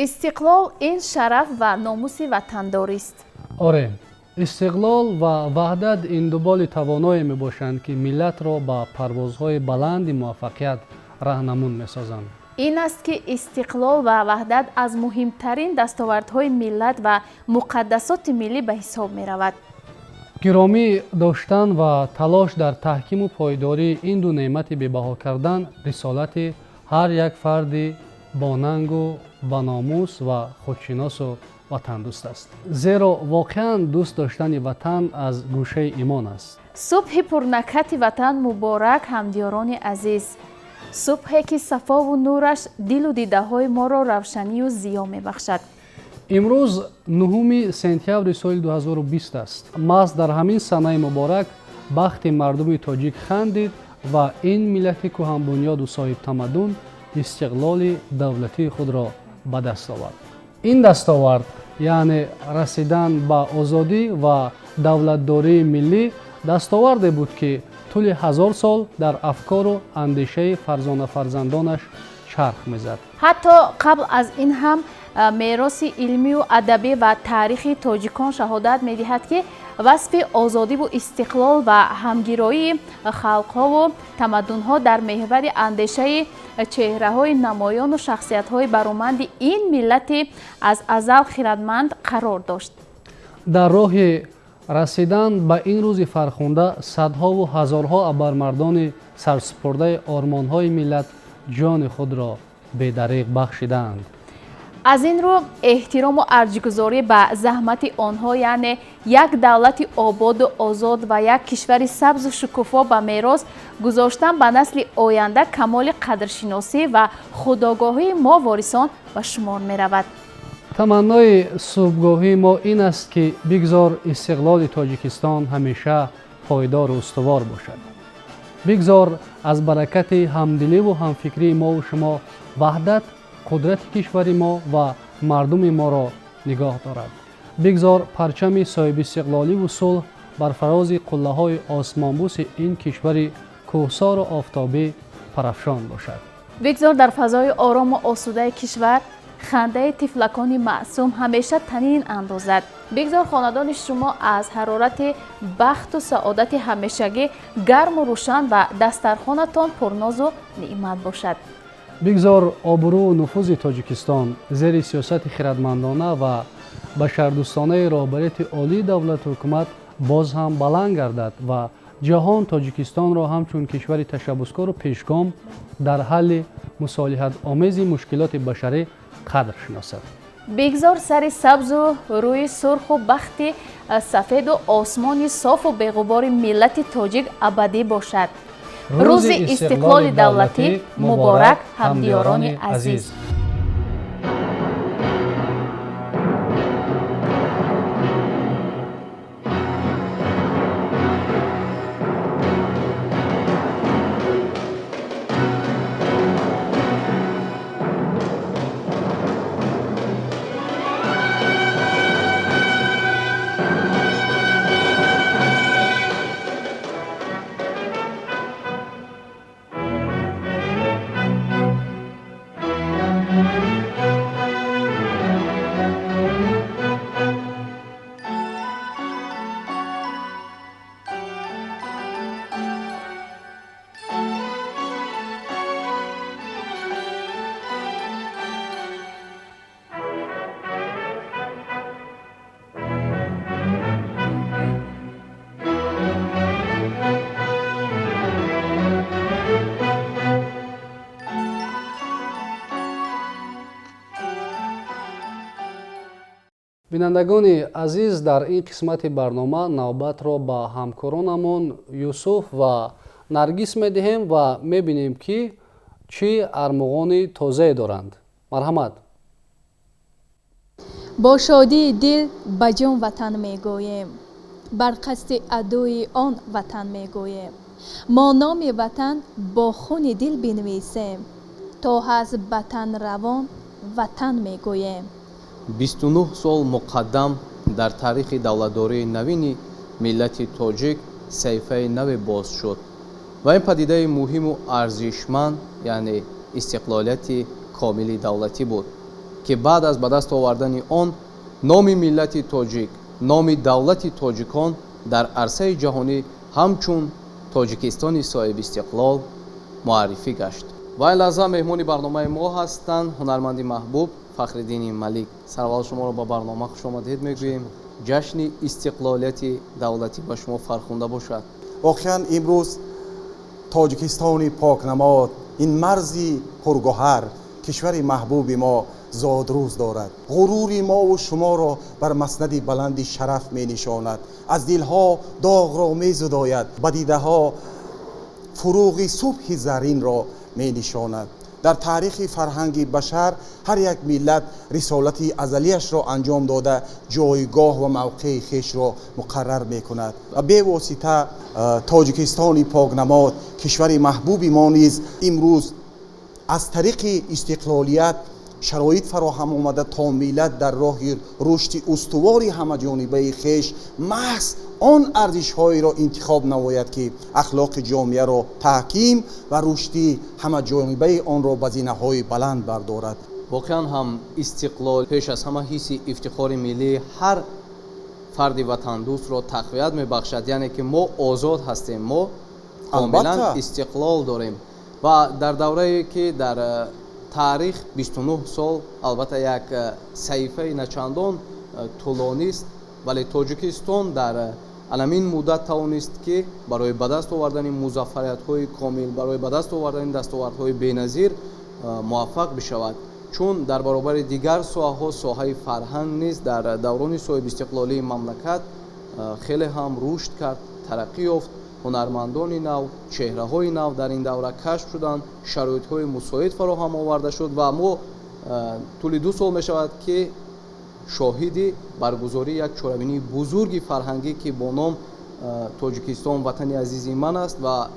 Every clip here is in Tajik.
Истиқлол ин шараф ва номуси ватандорист. Оре, истиқлол ва ваҳдат ин ду боли тавоное мебошанд, ки миллатро ба парвозҳои баланди муваффақият раҳнамун месозанд. Ин аст, ки истиқлол ва ваҳдат аз муҳимтарин дастовардҳои миллат ва муқаддасоти миллӣ ба ҳисоб меравад. Гиромӣ доштан ва талош дар таҳкиму пойдории ин ду неъмати бебаҳо кардан рисолати ҳар як фарди бонангу баномус ва худшиносу ватандӯст аст, зеро воқеан дӯст доштани ватан аз гӯшаи имон аст. Субҳи пурнакҳати ватан муборак, ҳамдиёрони азиз! Субҳе, ки сафову нураш дилу дидаҳои моро равшанию зиё мебахшад. Имрӯз 9 сентябри соли 2020 аст. Маҳз дар ҳамин санаи муборак бахти мардуми тоҷик хандид ва ин миллати кӯҳанбунёду соҳибтамаддун истиқлоли давлатии худро ба даст овард. Ин дастовард, яъне расидан ба озодӣ ва давлатдории миллӣ, дастоварде буд, ки тӯли 1000 сол дар афкору андешаи фарзонафарзандонаш чарх мезад. Ҳатто қабл аз ин ҳам мероси илмию адабӣ ва таърихи тоҷикон шаҳодат медиҳад, ки васфи озодиву истиқлол ва ҳамгироии халқҳову тамаддунҳо дар меҳвари андешаи чеҳраҳои намоёну шахсиятҳои бароманди ин миллати аз азал хирадманд қарор дошт. Дар роҳи расидан ба ин рӯзи фархунда садҳову ҳазорҳо абармардони сарсупурдаи ормонҳои миллат ҷони худро бедареғ бахшидаанд. Аз ин рӯ эҳтирому арҷгузорӣ ба заҳмати онҳо, яъне як давлати ободу озод ва як кишвари сабзу шукуфо ба мерос гузоштан ба насли оянда, камоли қадршиносӣ ва худогоҳии мо ворисон ба шумор меравад. Таманнои субҳгоҳии мо ин аст, ки бигзор истиқлоли Тоҷикистон ҳамеша пойдору устувор бошад. Бигзор аз баракати ҳамдиливу ҳамфикрии мову шумо ваҳдат қудрати кишвари мо ва мардуми моро нигоҳ дорад. Бигзор парчами соҳибистиқлоливу сулҳ бар фарози қуллаҳои осмонбӯси ин кишвари кӯҳсору офтобӣ парафшон бошад. Бигзор дар фазои орому осудаи кишвар хандаи тифлакони маъсум ҳамеша танин андозад. Бигзор хонадони шумо аз ҳарорати бахту саодати ҳамешагӣ гарму рӯшан ва дастархонатон пурнозу неъмат бошад. Бигзор обрӯу нуфузи Тоҷикистон зери сиёсати хирадмандона ва башардӯстонаи роҳбарияти олии давлату ҳукумат боз ҳам баланд гардад ва ҷаҳон Тоҷикистонро ҳамчун кишвари ташаббускору пешгом дар ҳалли мусолиҳатомези мушкилоти башарӣ қадр шиносад. Бигзор сари сабзу рӯи сурху бахти сафеду осмони софу беғубори миллати тоҷик абадӣ бошад. Рӯзи истиқлоли давлатӣ муборак, ҳамдиёрони азиз! Бинандагони азиз, дар ин қисмати барнома навбатро ба ҳамкоронамон Юсуф ва Наргис медиҳем ва мебинем, ки чӣ армуғони тозае доранд. Марҳамат. Бо шодии дил ба ҷон ватан мегӯем, бар қасди адои он ватан мегӯем. Мо номи ватан бо хуни дил бинависем, то ҳаст ватан равон ватан мегӯем. 29 сол муқаддам дар таърихи давлатдории навини миллати тоҷик саҳифаи наве боз шуд ва ин падидаи муҳиму арзишманд, яъне истиқлолияти комили давлатӣ буд. Ки баъд аз ба даст овардани он номи миллати тоҷик, номи давлати тоҷикон дар арсаи ҷаҳонӣ ҳамчун Тоҷикистони соҳибистиқлол муаррифӣ гашт. Ва ин лаҳза меҳмони барномаи мо ҳастанд ҳунарманди маҳбуб Фахриддини Малик. Сараввал шуморо ба барнома хушомадед мегӯем. Ҷашни истиқлолияти давлатӣ ба шумо фархунда бошад. Воқеан имрӯз Тоҷикистони покнамод, ин марзи пургоҳар, кишвари маҳбуби мо зодрӯз дорад. Ғурури мову шуморо бар маснади баланди шараф менишонад, аз дилҳо доғро мезудояд, ба дидаҳо фуруғи субҳи заринро менишонад. Дар таърихи фарҳанги башар ҳар як миллат рисолати азалияшро анҷом дода, ҷойгоҳ ва мавқеи хешро муқаррар мекунад ва бевосита Тоҷикистони покнамод, кишвари маҳбуби мо низ имрӯз аз тариқи истиқлолият шароит фароҳам омада, то миллат дар роҳи рушди устувори ҳамаҷонибаи хеш маҳз он арзишҳоеро интихоб намояд, ки ахлоқи ҷомеаро таҳким ва рушди ҳамаҷонибаи онро ба зинаҳои баланд бардорад. Воқеан ҳам истиқлол пеш аз ҳама ҳисси ифтихори миллии ҳар фарди ватандӯстро тақвият мебахшад, яъне ки мо озод ҳастем, мо комилан истиқлол дорем. Ва дар даврае ки дар таърих 29 сол, албатта як саҳифаи начандон тӯлонист, вале Тоҷикистон дар анамин муддат тавонист, ки барои ба даст овардани музаффариятҳои комил, барои ба даст овардани дастовардҳои беназир муваффақ бишавад. Чун дар баробари дигар соҳаҳо соҳаи фарҳанг низ дар даврони соҳибистиқлолии мамлакат хеле ҳам рушд кард, тараққӣ ёфт. Ҳунармандони нав, чеҳраҳои нав дар ин давра кашф шуданд, шароитҳои мусоид фароҳам оварда шуд ва мо тӯли 2 сол мешавад, ки шоҳиди баргузории як чорабинии бузурги фарҳангӣ, ки бо ном Тоҷикистон ватани азизи ман аст ва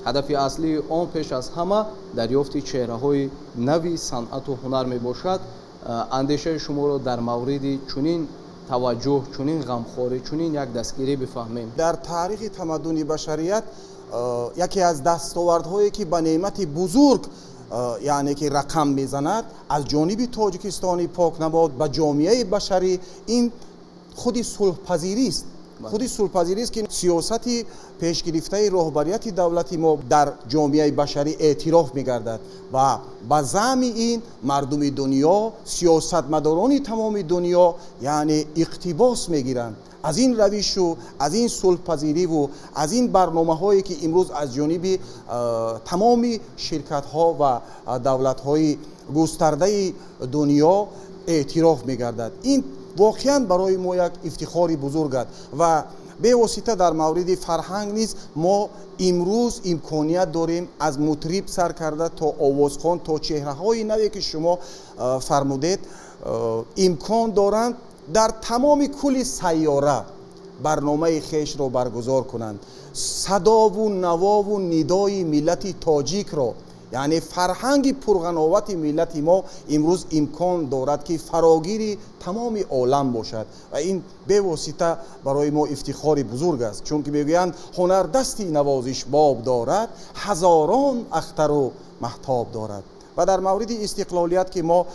ҳадафи аслии он пеш аз ҳама дарёфти чеҳраҳои нави санъату ҳунар мебошад. Андешаи шуморо дар мавриди чунин таваҷҷӯҳ, чунин ғамхорӣ, чунин як дастгирӣ бифаҳмем. Дар таърихи тамаддуни башарият яке аз дастовардҳое, ки ба неъмати бузург яъне ки рақам мезанад аз ҷониби Тоҷикистони покнамод ба ҷомеаи башарӣ, ин худи сулҳпазирист. Худи сулҳпазирист, ки сиёсати пешгирифтаи роҳбарияти давлати мо дар ҷомеаи башарӣ эътироф мегардад ва ба заъми ин мардуми дунё, сиёсатмадорони тамоми дунё яъне иқтибос мегиранд аз ин равишу аз ин сулҳпазириву аз ин барномаҳое, ки имрӯз аз ҷониби тамоми ширкатҳо ва давлатҳои густардаи дунё эътироф мегардад. Ин воқеан барои мо як ифтихори бузург аст ва бевосита дар мавриди фарҳанг низ мо имрӯз имконият дорем аз мутриб сар карда то овозхон, то чеҳраҳои наве, ки шумо фармудед, имкон доранд дар тамоми кули сайёра барномаи хешро баргузор кунанд. Садову навову нидои миллати тоҷикро, яъне фарҳанги пурғановати миллати мо имрӯз имкон дорад, ки фарогири тамоми олам бошад ва ин бевосита барои мо ифтихори бузург аст, чунки мегӯянд ҳунар дасти навозишбоб дорад, ҳазорон ахтару маҳтоб дорад. Ва дар мавриди истиқлолият, ки мо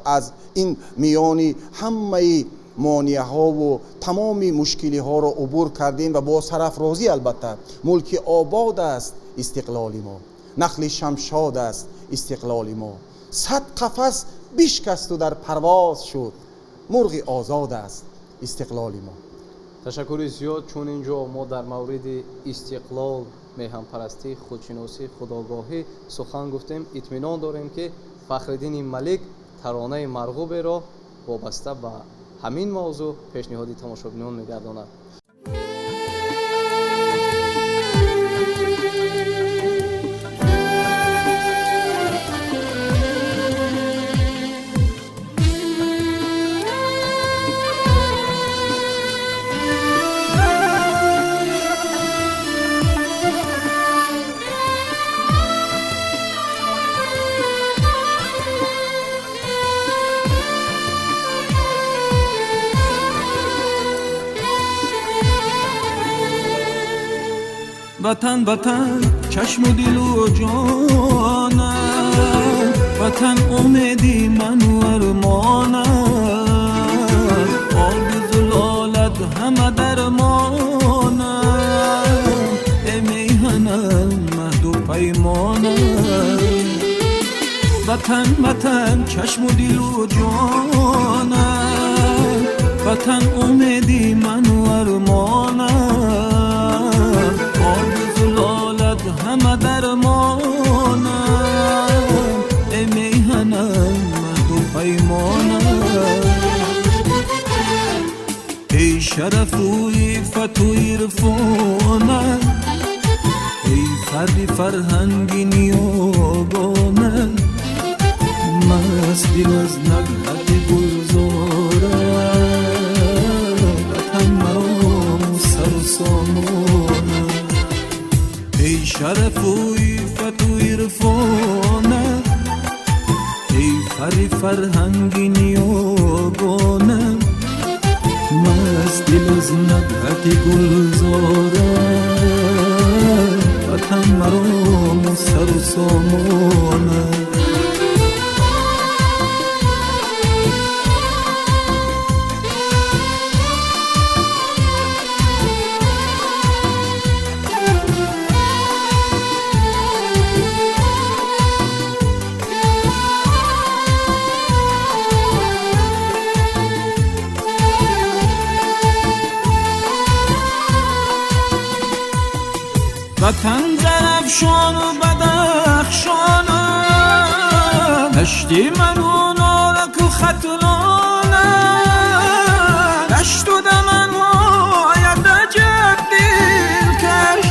аз ин миёни ҳамаи монеаҳову тамоми мушкилиҳоро убур кардем ва бо сарафрозӣ, албатта мулки обод аст истиқлоли мо, нахли шамшод аст истиқлоли мо, 100 қафас бишкасту дар парвоз шуд, мурғи озод аст истиқлоли мо. Ташаккури зиёд, чун ин ҷо мо дар мавриди истиқлол, меҳанпарастӣ, худшиносӣ, худогоҳӣ сухан гуфтем. Итминон дорем, ки Фахриддини Малик таронаи марғуберо вобаста ба ҳамин мавзӯъ пешниҳоди тамошобинон мегардонад. Ватан, ватан, чашму дилу ҷонам, ватан умеди ману армонам. Ватан ватан чашму дилу ҷонам, ватан умеди ману армонам, оби зулолат ҳама дармонам, эй меҳанам аҳду паймонам, эй шарафу иффату ирфонам, эй фарри фарҳанги ниёгонам, маст дил аз нагҳати гулзора, ватан марому сару сомонам, эй шарафу иффату ирфонам, эй фарри фарҳанги ниёгонам, маст дил аз нагҳати гулзора, ватан марому сару сомонам. Ватан Зарафшону Бадахшонам, дашти ману Нораку Хатлонам, дашту даманҳоят аҷаб дилкаш,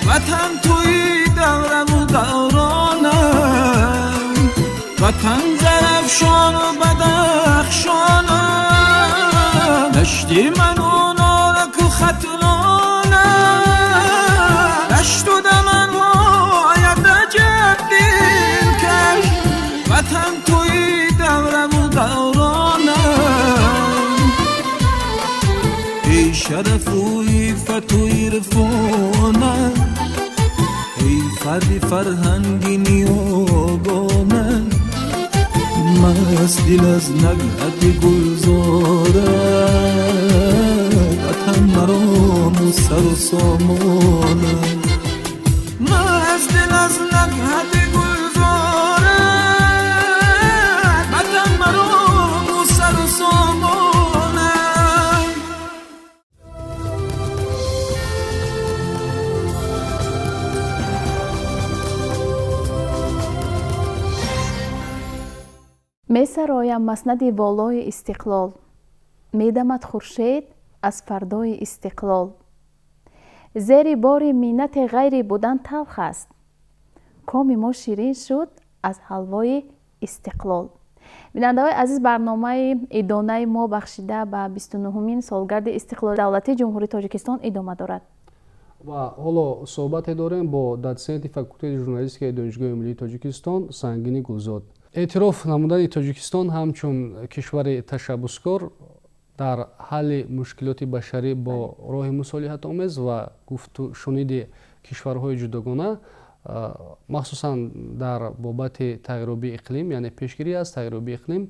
ватан туи давраву давронам, ватан Зарафшону Бадахшонам, дашти ману Нораку Хатлонам, дашту даманҳоят аҷаб дилкаш, ватан туи давраву давронам, эй шарафу иффату ирфонам, эй фарри фарҳанги ниёгонам, маст дил аз нагҳати гулзора, ватан марому сару сомонам, маст дил аз нагҳати гулзора, ватан марому сару сомонам. Месароям маснади волои истиқлол, медамад хуршед аз фардои истиқлол. Зери бори миннате ғайри будан талх аст, коми мо ширин шуд аз ҳалвои истиқлол. Бинандаҳои азиз, барномаи идонаи мо бахшида ба 29-умин солгарди истиқлоли давлатии Ҷумҳурии Тоҷикистон идома дорад. Ва ҳоло суҳбате дорем бо дотсенти факултети журналистикаи Донишгоҳи миллии Тоҷикистон Сангини Гулзод. Эътироф намудани Тоҷикистон ҳамчун кишвари ташаббускор дар ҳалли мушкилоти башарӣ бо роҳи мусолиҳатомез ва гуфтушуниди кишварҳои ҷудогона, махсусан дар бобати тағйирёбии иқлим, яъне пешгирӣ аз тағйирёбии иқлим,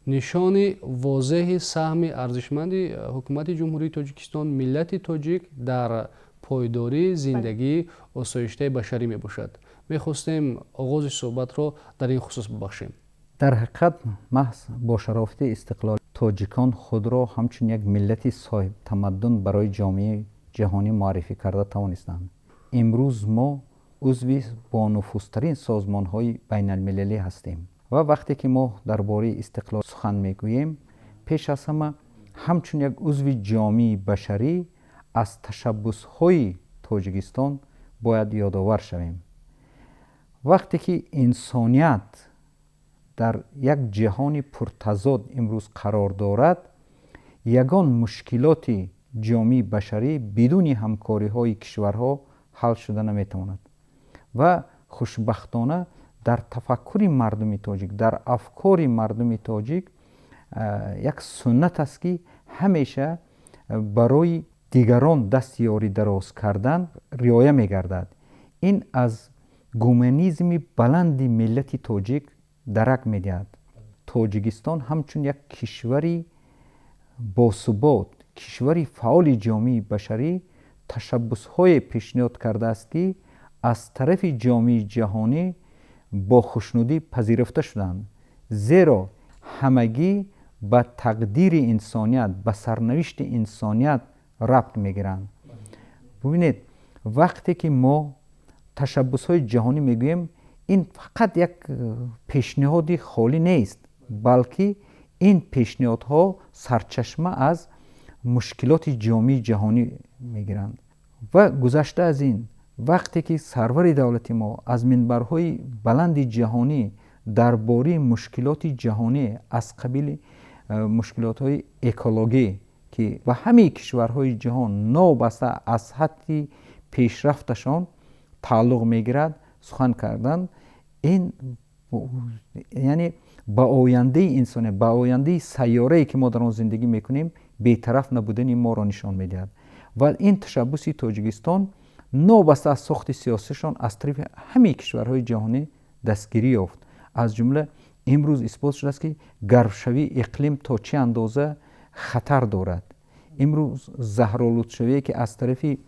нишони возеҳи саҳми арзишманди ҳукумати Ҷумҳурии Тоҷикистон, миллати тоҷик дар пойдории зиндагии осоиштаи башарӣ мебошад. Мехостем оғози суҳбатро дар ин хусус бибахшем. Дар ҳақиқат маҳз бо шарофати истиқлол тоҷикон худро ҳамчун як миллати соҳибтамаддун барои ҷомеаи ҷаҳонӣ муаррифӣ карда тавонистанд. Имрӯз мо узви бонуфузтарин созмонҳои байналмилалӣ ҳастем ва вақте ки мо дар бораи истиқлол сухан мегӯем, пеш аз ҳама ҳамчун як узви ҷомеаи башарӣ аз ташаббусҳои Тоҷикистон бояд ёдовар шавем. Вақте ки инсоният дар як ҷаҳони пуртазод имрӯз қарор дорад, ягон мушкилоти ҷомеаи башарӣ бидуни ҳамкориҳои кишварҳо ҳал шуда наметавонад. Ва хушбахтона дар тафаккури мардуми тоҷик, дар афкори мардуми тоҷик як суннат аст, ки ҳамеша барои дигарон дасти ёрӣ дароз кардан риоя мегардад. Ин аз гуманизми баланди миллати тоҷик дарак медиҳад. Тоҷикистон ҳамчун як кишвари босубот, кишвари фаъоли ҷомеаи башарӣ ташаббусҳое пешниҳод кардааст, ки аз тарафи ҷомеаи ҷаҳонӣ Бо хушнудӣ пазируфта шуданд, зеро ҳамагӣ ба тақдири инсоният, ба сарнавишти инсоният рабт мегиранд. Бубинед, вақте ки мо ташаббусҳои ҷаҳонӣ мегӯем, ин фақат як пешниҳоди холӣ нест, балки ин пешниҳодҳо сарчашма аз мушкилоти ҷомеаи ҷаҳонӣ мегиранд. Ва гузашта аз ин, вақте ки сарвари давлати мо аз минбарҳои баланди ҷаҳонӣ дар бораи мушкилоти ҷаҳонӣ аз қабили мушкилотҳои экологӣ, ки ба ҳамаи кишварҳои ҷаҳон новобаста аз сатҳи пешрафташон тааллуқ мегирад, сухан карданд, ин яъне ба ояндаи инсоният, ба ояндаи сайёрае, ки мо дар он зиндагӣ мекунем, бетараф набудани моро нишон медиҳад. Ва ин ташаббуси Тоҷикистон новобаста аз сохти сиёсишон аз тарафи ҳамаи кишварҳои ҷаҳонӣ дастгирӣ ёфт. Аз ҷумла имрӯз исбот шудааст, ки гармшавии иқлим то чӣ андоза хатар дорад. Имрӯз заҳролудшавие, ки аз тарафи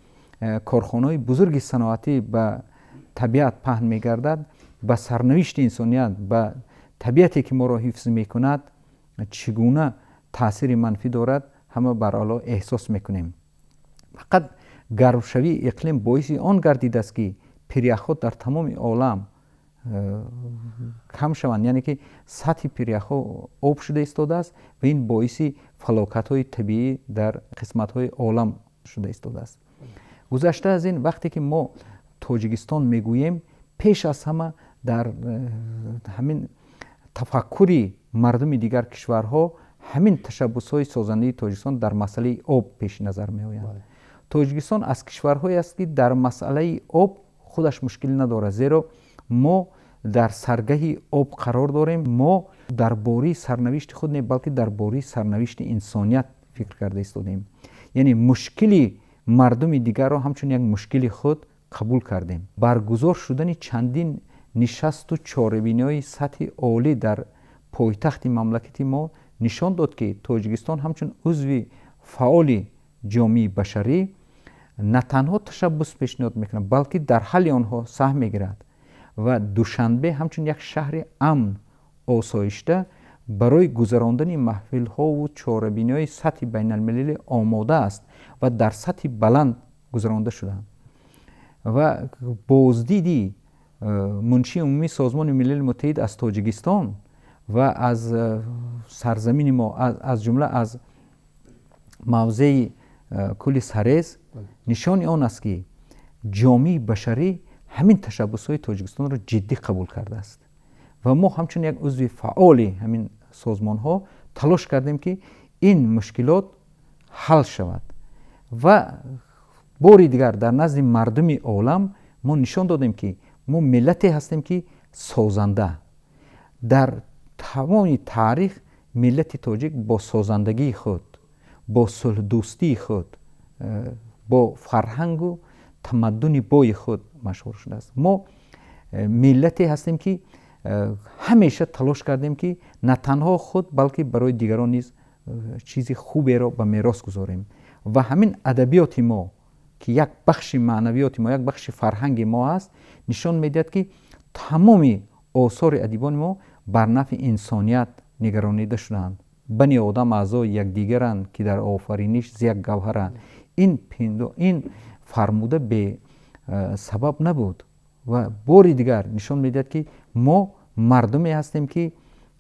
корхонаҳои бузурги саноатӣ ба табиат паҳн мегардад, ба сарнавишти инсоният, ба табиате, ки моро ҳифз мекунад, чӣ гуна таъсири манфӣ дорад, ҳама барало эҳсос мекунем. Фақат гармшавии иқлим боиси он гардидааст, ки пиряхҳо дар тамоми олам кам шаванд, яъне ки сатҳи пиряхҳо об шуда истодааст ва ин боиси фалокатҳои табиӣ дар қисматҳои олам шуда истодааст. Гузашта аз ин, вақте ки мо Тоҷикистон мегӯем, пеш аз ҳама дар ҳамин тафаккури мардуми дигар кишварҳо ҳамин ташаббусҳои созандаи Тоҷикистон дар масъалаи об пеши назар меояд. Тоҷикистон аз кишварҳое аст, ки дар масъалаи об худаш мушкил надорад, зеро мо дар саргаҳи об қарор дорем. Мо дар бораи сарнавишти худ не, балки дар бораи сарнавишти инсоният фикр карда истодем, яъне мушкили мардуми дигарро ҳамчун як мушкили худ қабул кардем. Баргузор шудани чандин нишасту чорабиниҳои сатҳи олӣ дар пойтахти мамлакати мо нишон дод, ки Тоҷикистон ҳамчун узви фаъоли ҷомеаи башарӣ на танҳо ташаббус пешниҳод мекунад, балки дар ҳалли онҳо саҳм мегирад ва Душанбе ҳамчун як шаҳри амн, осоишта барои гузарондани маҳфилҳову чорабиниҳои сатҳи байналмилалӣ омода аст ва дар сатҳи баланд гузаронда шуданд. Ва боздиди муншии умумии Созмони Милали Муттаҳид аз Тоҷикистон ва аз сарзамини мо, аз ҷумла аз мавзеи кӯли Сарез, нишони он аст, ки ҷомеаи башарӣ ҳамин ташаббусҳои Тоҷикистонро ҷиддӣ қабул кардааст. Ва мо ҳамчун як узви фаъоли ҳамин созмонҳо талош кардем, ки ин мушкилот ҳал шавад ва бори дигар дар назди мардуми олам мо нишон додем, ки мо миллате ҳастем, ки созанда. Дар тамоми таърих миллати тоҷик бо созандагии худ, бо сулҳдӯстии худ, бо фарҳангу тамаддуни бои худ машҳур шудааст. Мо миллате ҳастем, ки ҳамеша талош кардем, ки на танҳо худ, балки барои дигарон низ чизи хуберо ба мерос гузорем. Ва ҳамин адабиёти мо, ки як бахши маънавиёти мо, як бахши фарҳанги мо аст, нишон медиҳад, ки тамоми осори адибони мо бар нафъи инсоният нигаронида шудаанд. Бани одам аъзои якдигаранд, ки дар офариниш зи як гавҳаранд. Ин пиндо, ин фармуда бе сабаб набуд ва бори дигар нишон медиҳад, ки мо мардуме ҳастем, ки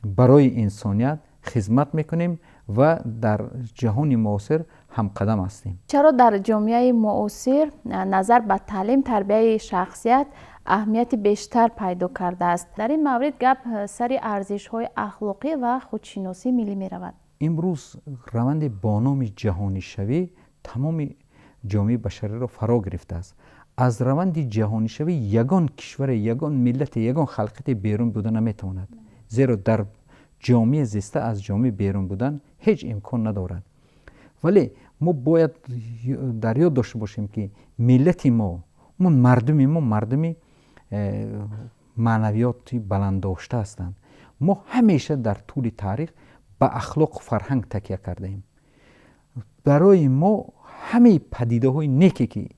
барои инсоният хизмат мекунем ва дар ҷаҳони муосир ҳамқадам ҳастем. Чаро дар ҷомеаи муосир назар ба таълим тарбияи шахсият аҳамияти бештар пайдо кардааст? Дар ин маврид гап сари арзишҳои ахлоқӣ ва худшиносии миллӣ меравад. Имрӯз раванди бо номи ҷаҳонишавӣ тамоми ҷомеаи башариро фаро гирифтааст. Аз раванди ҷаҳонишавӣ ягон кишваре, ягон миллате, ягон халқияте берун буда наметавонад, зеро дар ҷомеа зиста аз ҷомеа берун будан ҳеҷ имкон надорад. Вале мо бояд дар ёд дошта бошем, ки миллати мо, мардуми мо мардуми маънавиёти баланддошта ҳастанд. Мо ҳамеша дар тӯли таърих ба ахлоқу фарҳанг такя кардаем. Барои мо ҳамаи падидаҳои неке, ки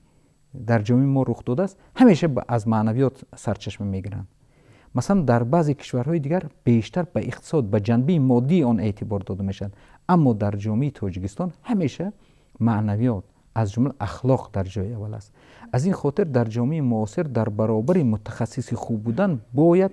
дар ҷомеаи мо рух додааст, ҳамеша аз маънавиёт сарчашма мегиранд. Масалан, дар баъзе кишварҳои дигар бештар ба иқтисод, ба ҷанбаи моддии он эътибор дода мешавад, аммо дар ҷомеаи Тоҷикистон ҳамеша маънавиёт, аз ҷумла ахлоқ, дар ҷои аввал аст. Аз ин хотир дар ҷомеаи муосир дар баробари мутахассиси хуб будан бояд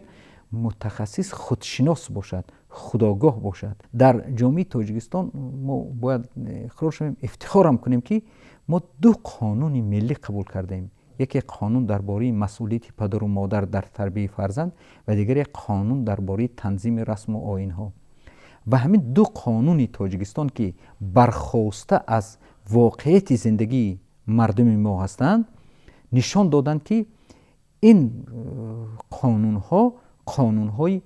мутахассис худшинос бошад, худогоҳ бошад. Дар ҷомеаи Тоҷикистон мо бояд иқрор шавем, ифтихорам кунем, ки мо ду қонуни миллӣ қабул кардаем. Яке қонун дар бораи масъулияти падару модар дар тарбияи фарзанд ва дигаре қонун дар бораи танзими расму оинҳо. Ва ҳамин ду қонуни Тоҷикистон, ки бархоста аз воқеияти зиндагии мардуми мо ҳастанд, нишон доданд, ки ин қонунҳо қонунҳои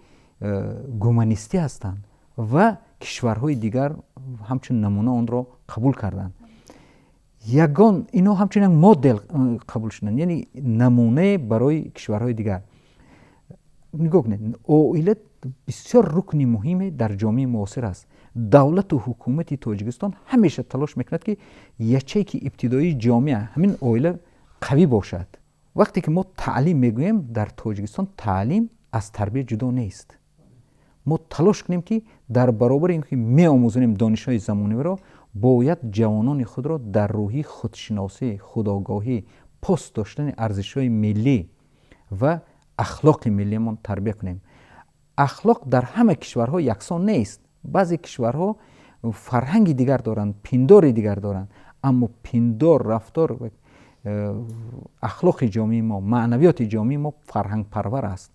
гуманистӣ ҳастанд ва кишварҳои дигар ҳамчун намуна онро қабул карданд. Ягон инҳо ҳамчун як модел қабул шуданд, яъне намунае барои кишварҳои дигар. Нигоҳ кунед, оила бисёр рукни муҳиме дар ҷомеаи муосир аст. Давлату ҳукумати Тоҷикистон ҳамеша талош мекунад, ки ячейки ибтидоии ҷомеа ҳамин оила қавӣ бошад. Вақте ки мо таълим мегӯем, дар Тоҷикистон таълим аз тарбия ҷудо нест. Мо талош кунем, ки дар баробари ин ки меомӯзонем донишҳои замонавиро, бояд ҷавонони худро дар рӯҳии худшиносӣ, худогоҳӣ, пос доштани арзишҳои миллӣ ва ахлоқи миллиамон тарбия кунем. Ахлоқ дар ҳама кишварҳо яксон нест. Баъзе кишварҳо фарҳанги дигар доранд, пиндори дигар доранд, аммо пиндор, рафтор ва ахлоқи ҷомеаи мо, маънавиёти ҷомеаи мо фарҳангпарвар аст,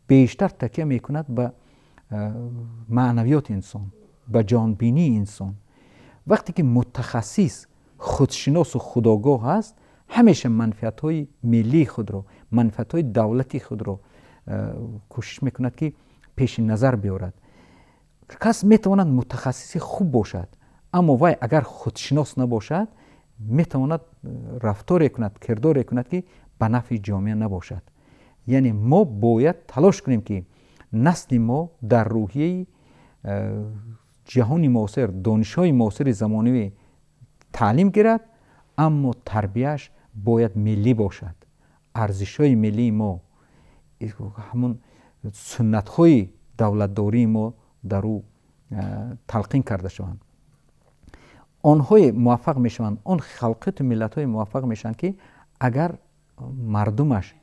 бештар такя мекунад ба маънавиёти инсон, ба ҷонбинии инсон. Вақте ки мутахассис худшиносу худогоҳ аст, ҳамеша манфиатҳои миллии худро, манфиатҳои давлати худро кӯшиш мекунад, ки пеши назар биёрад. Кас метавонад мутахассиси хуб бошад, аммо вай агар худшинос набошад, метавонад рафторе кунад, кирдоре кунад, ки ба нафъи ҷомеа набошад. Яъне мо бояд талош кунем, ки насли мо дар рӯҳияи ҷаҳони муосир, донишҳои муосири замонавӣ таълим гирад, аммо тарбияаш бояд миллӣ бошад. Арзишҳои миллии мо, ҳамун суннатҳои давлатдории мо дар ӯ талқин карда шаванд. Онҳое муваффақ мешаванд, он халқияту миллатҳое муваффақ мешаванд, ки агар мардумаш,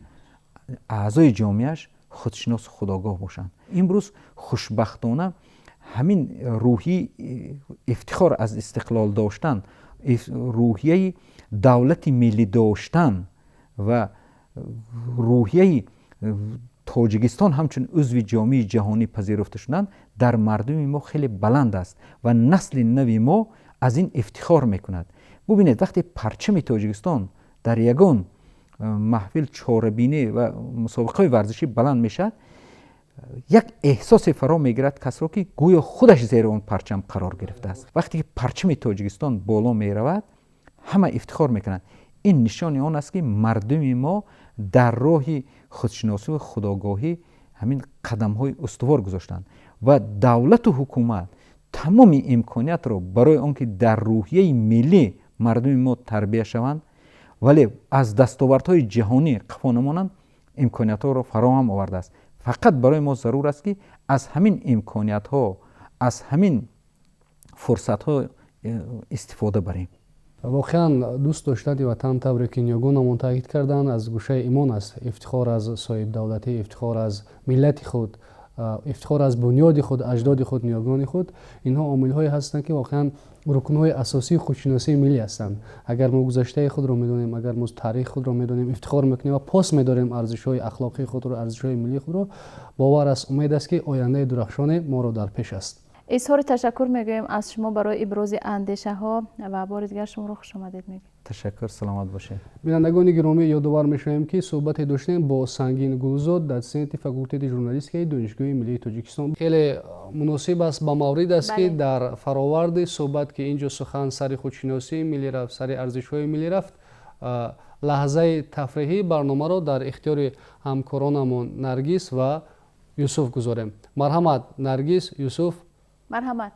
аъзои ҷомеаш худшиносу худогоҳ бошанд. Имрӯз хушбахтона ҳамин рӯҳии ифтихор аз истиқлол доштан, рӯҳияи давлати миллӣ доштан ва рӯҳияи Тоҷикистон ҳамчун узви ҷомеаи ҷаҳонӣ пазируфта шудан дар мардуми мо хеле баланд аст ва насли нави мо аз ин ифтихор мекунад. Бубинед, вақте парчами Тоҷикистон дар ягон маҳфил, чорабинӣ ва мусобиқаҳои варзишӣ баланд мешавад, як эҳсосе фаро мегирад касро, ки гӯё худаш зери он парчам қарор гирифтааст. Вақте ки парчами Тоҷикистон боло меравад, ҳама ифтихор мекунанд. Ин нишони он аст, ки мардуми мо дар роҳи худшиносӣ ва худогоҳӣ ҳамин қадамҳои устувор гузоштанд ва давлату ҳукумат тамоми имкониятро барои он ки дар рӯҳияи миллӣ мардуми мо тарбия шаванд, вале аз дастовардҳои ҷаҳонӣ қафо намонанд, имкониятҳоро фароҳам овардааст. Фақат барои мо зарур аст, ки аз ҳамин имкониятҳо, аз ҳамин фурсатҳо истифода барем. Воқеан, дӯст доштани ватан, тавре ки ниёгонамон таъкид карданд, аз гӯшаи имон аст. Ифтихор аз соҳибдавлатӣ, ифтихор аз миллати худ, ифтихор аз бунёди худ, аҷдоди худ, ниёгони худ — инҳо омилҳое ҳастанд, ки воқеан рукнҳои асосии худшиносии миллӣ ҳастанд. Агар мо гузаштаи худро медонем, агар мо таърихи худро медонем, ифтихор мекунем ва пос медорем арзишҳои ахлоқии худро, арзишҳои миллии худро, бовар аст, умед аст, ки ояндаи дурахшоне моро дар пеш аст. Изҳори ташаккур мегӯем аз шумо барои ибрози андешаҳо ва бори дигар шуморо хушомадед мегӯем. Ташаккур, саломат бошед. Бинандагони гиромӣ, ёдовар мешавем, ки суҳбате доштем бо Сангин Гулзод, дотсенти факултети журналистикаи Донишгоҳи миллии Тоҷикистон. Хеле муносиб аст, ба маврид аст, ки дар фароварди суҳбат, ки ин ҷо сухан сари худшиносии миллӣ рафт, сари арзишҳои миллӣ рафт, лаҳзаи тафриҳии барномаро дар ихтиёри ҳамкоронамон Наргиз ва Юсуф гузорем. Марҳамат, Наргиз, Юсуф. Марҳамат.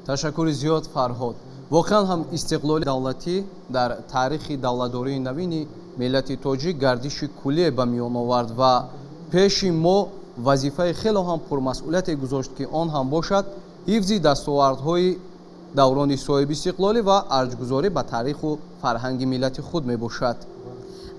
Ташаккури зиёд, Фарҳод. Воқеан ҳам, истиқлоли давлатӣ дар таърихи давлатдории навини миллати тоҷик гардиши куллие ба миён овард ва Пеши мо вазифаи хело ҳам пурмасъулияте гузошт, ки он ҳам бошад ҳифзи дастовардҳои даврони соҳибистиқлолӣ ва арҷгузорӣ ба таъриху фарҳанги миллати худ мебошад.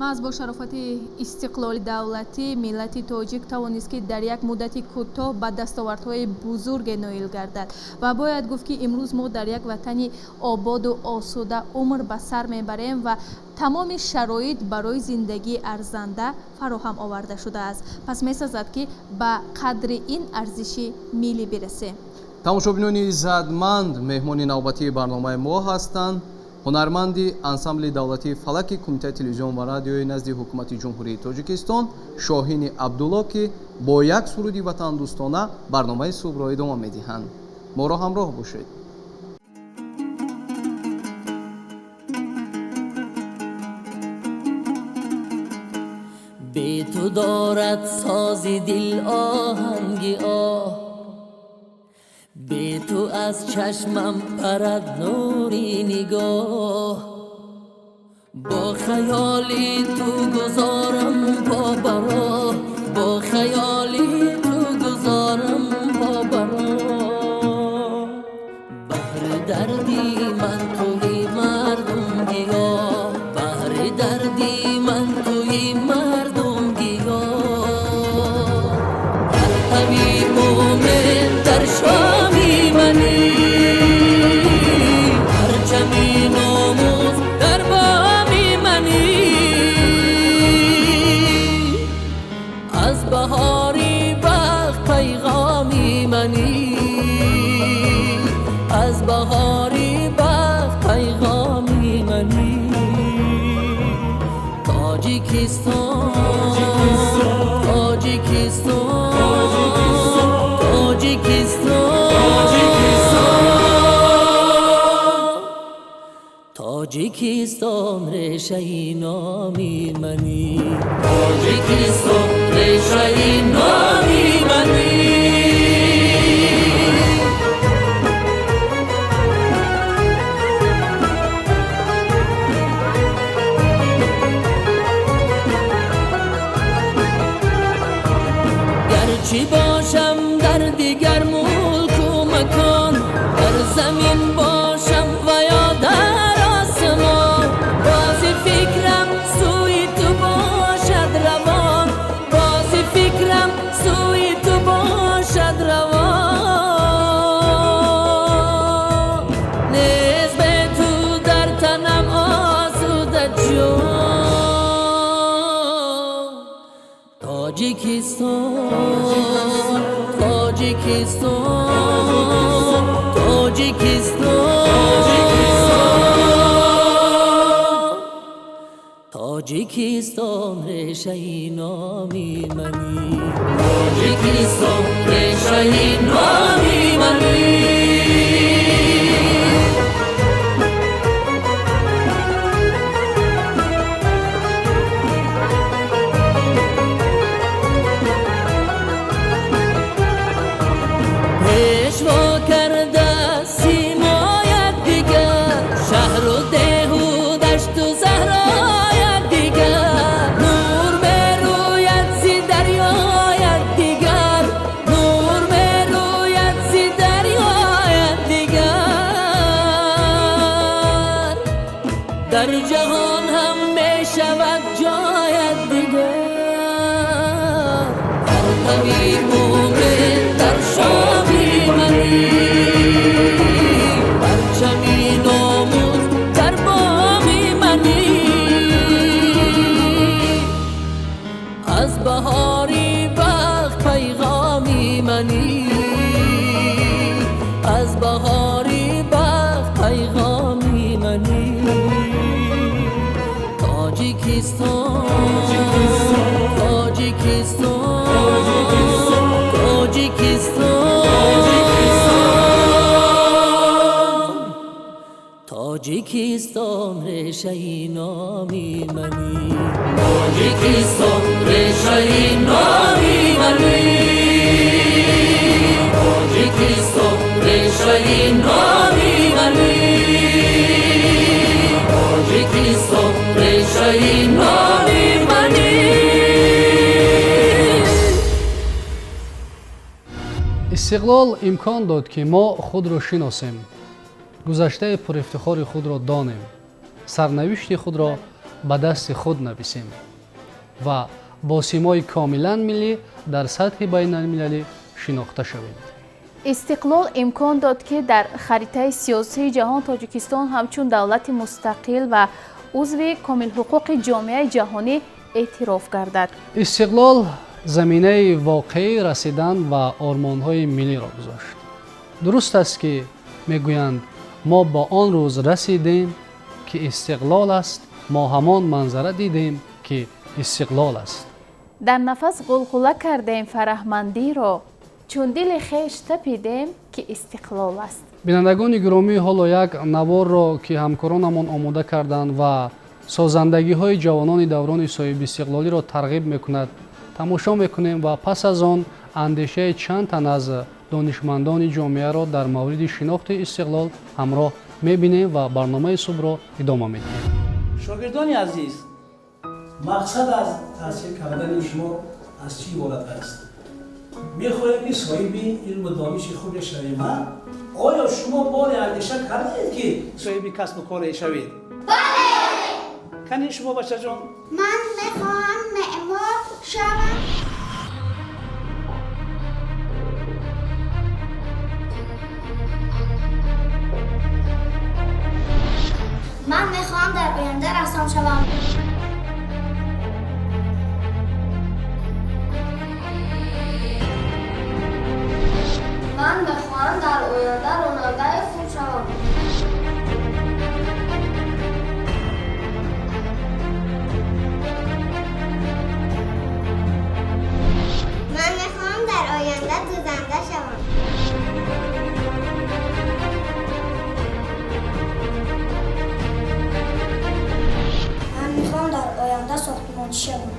Маҳз бо шарофати истиқлоли давлатӣ миллати тоҷик тавонист, ки дар як муддати кӯтоҳ ба дастовардҳои бузурге ноил гардад. Ва бояд гуфт, ки имрӯз мо дар як ватани ободу осуда умр ба сар мебарем ва тамоми шароит барои зиндагии арзанда фароҳам оварда шудааст. Пас месазад, ки ба қадри ин арзиши миллӣ бирасем. Тамошобинони иззатманд, меҳмони навбатии барномаи мо ҳастанд ҳунарманди ансамбли давлатии фалаки Кумитаи телевизион ва радиои назди Ҳукумати Ҷумҳурии Тоҷикистон Шоҳини Абдулло, ки бо як суруди ватандӯстона барномаи субҳро идома медиҳанд. Моро ҳамроҳ бошед. Бе ту дорад сози дил оҳанги оҳ, бе ту аз чашмам парад нури нигоҳ. Бо хаёли ту гузорам бо бароҳ, бо хаёли ту гузорам бо бароҳ. Баҳри дарди ман туи мардум гиёҳ, баҳри дарди ман туи мардум гиёҳ. Партави умед дар шоми мани, парчами номус дар боми мани. Аз баҳори бахт пайғоми мани, аз баҳори бахт пайғоми мани. Тоҷикистон, Тоҷикистон, Тоҷикистон, Тоҷикистон решаи номи мани, Тоҷикистон решаи номи мани. Гарчи бошам дар дигар мулку макон, дар замин бошам ва ё дар осмон, бози фикрам сӯи ту бошад равон, бози фикрам сӯи ту бошад равон. Нез бе ту дар танам осуда ҷон. Тоҷикистон, Тоҷикистон, Тоҷикистон, Тоҷикистон решаи номи мани, Тоҷикистон решаи номи мани. Пешво карда симоят дигар, шаҳру деҳу дашту заҳроят дигар, нур мерӯяд зи дарёяд дигар, нур мерӯяд зи дарёяд дигар. Дар ҷаҳон ҳам мешавад ҷоят дигар. Партави умед дар шоми мани, парчами номус дар боми мани. Аз баҳори бахт пайғоми мани, аз баҳори бахт пайғоми мани. Тоҷикистон, Тоҷикистон, Тоҷикистон, Тоҷикистон решаи номи мани, Тоҷикистон решаи номи мани, Тоҷикистон решаи номи мани, Тоҷикистон решаи номи мани. Истиқлол имкон дод, ки мо худро шиносем, гузаштаи пурифтихори худро донем, сарнавишти худро ба дасти худ нависем ва бо симои комилан миллӣ дар сатҳи байналмилалӣ шинохта шавем. Истиқлол имкон дод, ки дар харитаи сиёсии ҷаҳон Тоҷикистон ҳамчун давлати мустақил ва узви комилҳуқуқи ҷомеаи ҷаҳонӣ эътироф гардад. Истиқлол заминаи воқеӣ расидан ба ормонҳои миллиро гузошт. Дуруст аст, ки мегӯянд, мо ба он рӯз расидем, ки истиқлол аст, мо ҳамон манзара дидем, ки истиқлол аст. Дар нафас ғулғула кардем фараҳмандиро, чун дили хеш тапидем, ки истиқлол аст. Бинандагони гиромӣ, ҳоло як наворро, ки ҳамкоронамон омода карданд ва созандагиҳои ҷавонони даврони соҳибистиқлолиро тарғиб мекунад, тамошо мекунем ва пас аз он андешаи чанд тан аз донишмандони ҷомеаро дар мавриди шинохти истиқлол ҳамроҳ мебинем ва барномаи субҳро идома медиҳем. Шогирдони азиз, мақсад аз таҳсил кардани шумо аз чӣ иборат аст? Мехоҳем, ки соҳиби илму дониши хубе шавем. Оё шумо боре андеша кардед, ки соҳиби касбу коре шавед? Бале. Кани шумо, бачаҷон? Ман мехоҳам меъмор шавам. Ман мехоҳам дар оянда рассом шавам. Ман мехоҳам дар оянда ронандаи хуб шавам. Ман мехоҳам дар оянда дӯзанда шавам. Ман мехоҳам дар оянда сохтмончӣ шавам.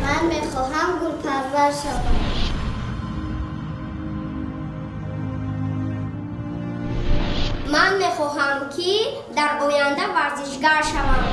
Ман мехоҳам гулпарвар шавам. Ман мехоҳам, ки дар оянда варзишгар шавам.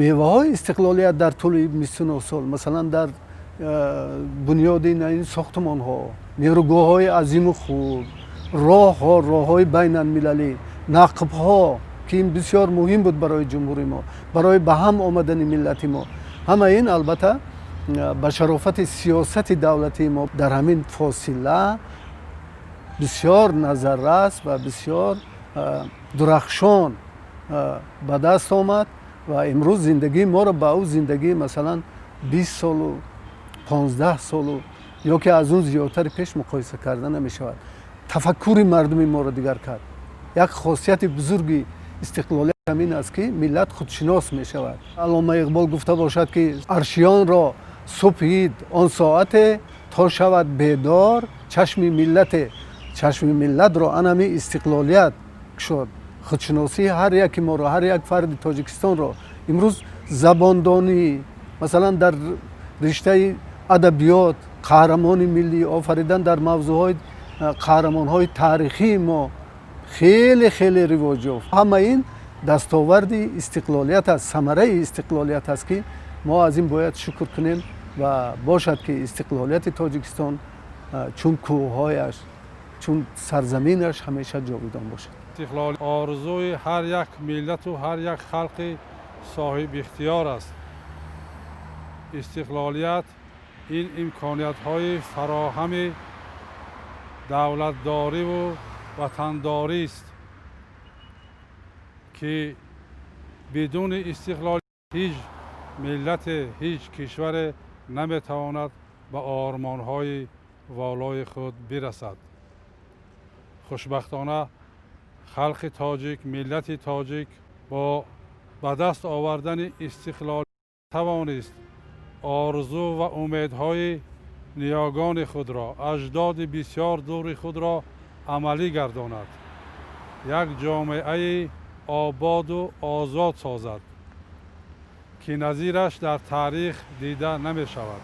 Меваҳои истиқлолият дар тӯли 29 сол, масалан, дар бунёди ин сохтмонҳо, нерӯгоҳҳои азиму хурд, роҳҳо, роҳҳои байналмилалӣ, нақбҳо, ки ин бисёр муҳим буд барои ҷумҳури мо, барои ба ҳам омадани миллати мо. Ҳама ин албатта ба шарофати сиёсати давлатии мо дар ҳамин фосила бисёр назаррас ва бисёр дурахшон ба даст омад ва имрӯз зиндагии моро ба ӯ зиндагии, масалан, 20 солу 15 солу ё ки аз он зиёдтари пеш муқоиса карда намешавад. Тафаккури мардуми моро дигар кард. Як хосияти бузурги истиқлолият ҳамин аст, ки миллат худшинос мешавад. Аллома Иқбол гуфта бошад, ки аршиёнро субҳид он соате, то шавад бедор чашми миллате. Чашми миллатро анами истиқлолият кушод, худшиносии ҳар яки моро, ҳар як фарди Тоҷикистонро. Имрӯз забондонӣ, масалан, дар риштаи адабиёт қаҳрамони миллӣ офаридан дар мавзӯъҳои қаҳрамонҳои таърихии мо хеле хеле ривоҷ ёфт. Ҳама ин дастоварди истиқлолият аст, самараи истиқлолият аст, ки мо аз ин бояд шукр кунем ва бошад, ки истиқлолияти Тоҷикистон чун кӯҳҳояш, чун сарзаминаш ҳамеша ҷовидон бошад. Истиқлол орзуи ҳар як миллату ҳар як халқи соҳибихтиёр аст. Истиқлолият ин имкониятҳои фароҳами давлатдориву ватандорист, ки бидуни истиқлол ҳеҷ миллате, ҳеҷ кишваре наметавонад ба ормонҳои волои худ бирасад. Хушбахтона, халқи тоҷик, миллати тоҷик бо ба даст овардани истиқлол тавонист орзу ва умедҳои ниёгони худро, аҷдоди бисёр дури худро амалӣ гардонад, як ҷомеаи ободу озод созад, ки назираш дар таърих дида намешавад.